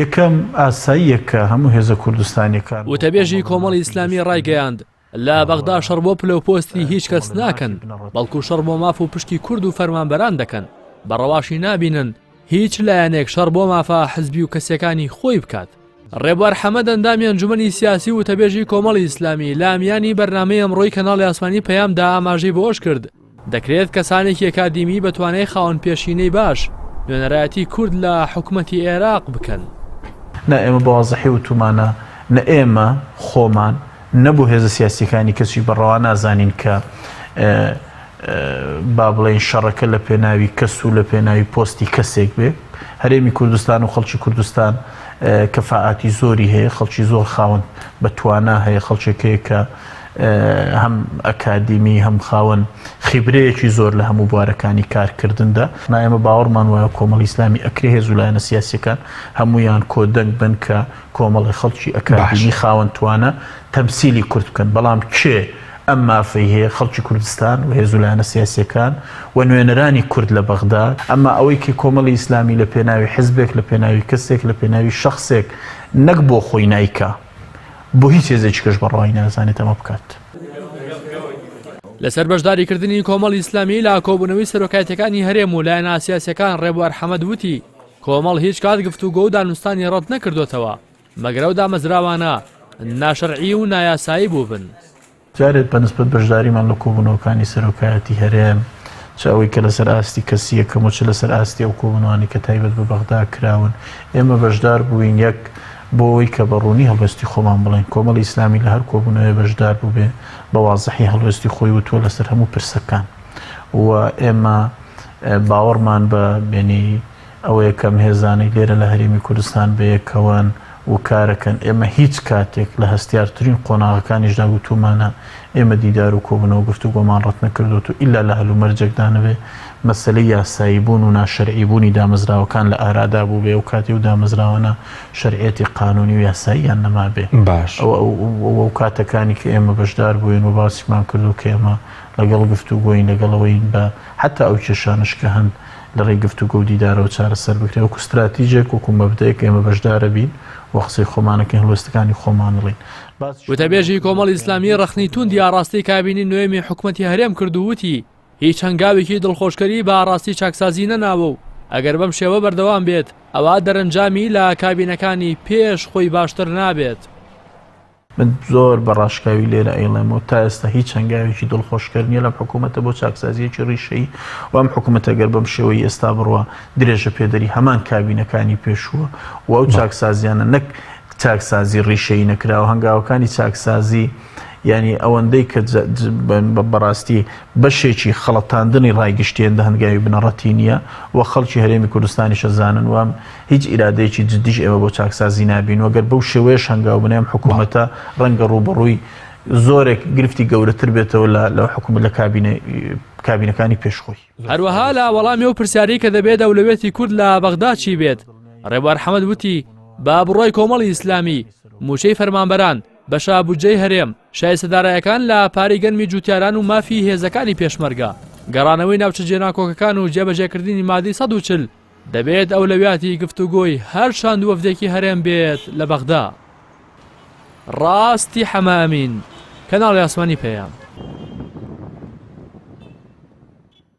یەکەم، ئاساییە کە هەموو هێزە کوردستانیەکان و وتەبێژی کۆمەڵە کۆمەڵی مافی ئیسلامی دەستووری ڕایگەیاند، لە و بەغدا شەڕ بۆ پلە و پۆستی هیچ کەس کۆمەڵە ناکەن، مافی بنەڕەتی بەڵکو شەڕ بۆ ماف و پشکی کورد و فەرمانبەران دەکەن، بە ڕەواشی نابینن هیچ لایەنێک شەڕ بۆ مافە حزبی و کەسیەکانی خۆی بکات. ڕێبوار حەمەد ئەندامی ئەنجومەنی سیاسی و وتەبێژی کۆمەڵی ئیسلامی لە میانی بەرنامەی ئەمڕۆی کەناڵی ئاسمانی پەیامدا ئاماژەی بەوەشکرد، دەکرێت کەسانێکی ئەکادیمی بە توانای خاوەن پێشینەی باش نوێنەرایەتی کورد لە حکومەتی عێراق بکەن. نا ئێمە بە وازحی وتومانە نە ئێمە خۆمان نە بۆ هێزە سیاسیەکانی کەسی بە ڕەوا نازانین کە با بڵێین شەڕەکە لە پێناوی کەس و لە پێناوی پۆستی کەسێک بێ هەرێمی کوردستان و خەڵکی کوردستان کەفاعاتی زۆری هەیە خەڵکی زۆر خاوەن بە توانا هەیە خەڵکێک هەیە کە هەم ئەکادیمی هەم خاوەن خیبرەیەکی زۆر لە هەموو بوارەکانی کارکردندا. نا ئێمە باوەڕمان وایە کۆمەڵی ئیسلامی ئەکرێ هێز و لایەنە سیاسیەکان هەموویان کۆدەنگ بن کە کۆمەڵی خەڵکی ئەکادیمی خاوەن توانا تەمسیلی کورد بکەن بەڵام کێ ئەم مافەی هەیە خەڵکی کوردستان و هێز و لایەنە سیاسیەکان و نوێنەرانی کورد لە بەغدا ئەما ئەوەی کە کۆمەڵی ئیسلامی لە پێناوی حزبێک لە پێناوی کەسێک لە پێناوی شەخسێک نەک بۆ خۆی نایکا بۆ هیچ هێزێکی کەش بە ڕەوای نازانێت ئەمە بکات. لەسەر بەشداریکردنی کۆمەڵی ئیسلامی لە کۆبوونەوەی سەرۆکایەتیەکانی هەرێم و لایەنە سیاسیەکان ڕێبوار حەمەد وتی، کۆمەڵ هیچ کات گفتوگۆ و دانوستانی ڕەت نەکردۆتەوە، مەگەر ئەو دامەزراوانە ناشەرعی و نایاسایی بووبن. جارێ بە نسبەت بەشداریمان لە کۆبوونەوەکانی سەرۆکایەتی هەرێم، چ ئەوەی کە لەسەر ئاستی کەسی یەکەم و چ لەسەر ئاستی ئەو کۆبوونەوانەی کە تایبەت بە بەغدا کراون، ئێمە بەشدار بووین، یەک بۆ ئەوەی کە بە ڕوونی هەڵوێستی خۆمان بڵێین، کۆمەڵی ئیسلامی لە هەر کۆبوونەوەیە بەشدار بووبێ بە وازحی هەڵوێستی خۆی وتووە لەسەر هەموو پرسەکان و ئێمە باوەڕمان بە بێنی ئەوەیە کە ئەم هێزانەی لێرە لە هەرێمی کوردستان بەیەکەوەن و کارەکەن، ئێمە هیچ کاتێک لە هەستیارترین قۆناغەکانیشدا گوتوومانە ئێمە دیدار و کۆبوونەوە و گفتوگۆمان ڕەتنەکردۆت و ئیلا لە هەلومەرجێکدا نەبێ مەسەلەی یاسایی بوون و ناشەرعی بوونی دامەزراوەکان لە ئارادا بووبێ ئەو کاتی ئەو دامەزراوانە شەرعیەتی قانوونی و یاساییان نەمابێ. باش. ئەوە ئەو کاتەکانی کە ئێمە بەشدار بووین و باسیمان کرد و کە ئێمە لەگەڵ گفتوگۆین لەگەڵ ئەوەین بە حەتا ئەو کێشانەش کە هەن لە ڕێی گفتوگۆ و دیدارەوە چارەسەر بکرێت، وەکو ستراتیجێک، وەکو مەبدەئێک ئێمە بەشدارەبین و قسەی خۆمان ئەکەین، هەڵوێستەکانی خۆمان ئەڵێین. وتەبێژی کۆمەڵی ئیسلامی ڕەخنەی توندی ئاڕاستەی کابینەی نۆیەمی حکومەتی هەرێم کرد و وتی، هیچ هەنگاوێکی دڵخۆشکەری بە ئاڕاستی چاکسازی نەناوە و ئەگەر بەم شێوە بەردەوام بێت ئەوا دەرەنجامی لە کابینەکانی پێش خۆی باشتر نابێت. من زۆر بە ڕاشکاوی لێرە ئەیڵێمەوە تا ئێستا هیچ هەنگاوێکی دڵخۆشکەر نییە لەم حکوومەتە بۆ چاکسازییەکی ڕیشەیی و ئەم حکوومەتە گەر بەم شێوەی ئێستا بڕوا درێژە پێدەری هەمان کابینەکانی پێشووە و ئەو چاکسازیانە نەک چاکسازی ڕیشەیی نەکراوە هەنگاوەکانی چاکسازی یعنی ئەوەندەی کە بەڕاستی بەشێکی خەڵەتاندنی ڕای گشتی هێندە هەنگاوی بنەڕەتی نییە و خەڵکی هەرێمی کوردستانیش ئەزانن و هیچ ئیرادەیەکی جدیش ئێمە بۆ چاکسازی نابین و گەر بەو شێوەیەش هەنگاو بنێم حکوومەتە ڕەنگە ڕووبەڕووی زۆرێک گرفتی گەورەتر بێتەوە لە لە حکوومەت لە کابینە کابینەکانی پێش خۆی. هەروەها لە وەڵامی ئەو پرسیارەی کە دەبێت ئەولەویەتی کورد لە بەغدا چی بێت، ڕێبوار حەمەد وتی، بە بڕوای کۆمەڵی ئیسلامی، مووچەی فەرمانبەران، بەشە بودجەی هەرێم، شایستە دارایەکان لە پارەی گەنمی جوتیاران و مافی هێزەکانی پێشمەرگە، گەڕانەوەی ناوچە جێناکۆکەکان و جێبەجێکردنی مادەی 140 دەبێت ئەولەویاتی گفتوگۆی هەر شاند وەفدێکی هەرێم بێت لە بەغدا. ڕاستی حەمە ئەمین، کەناڵی ئاسمانی پەیام.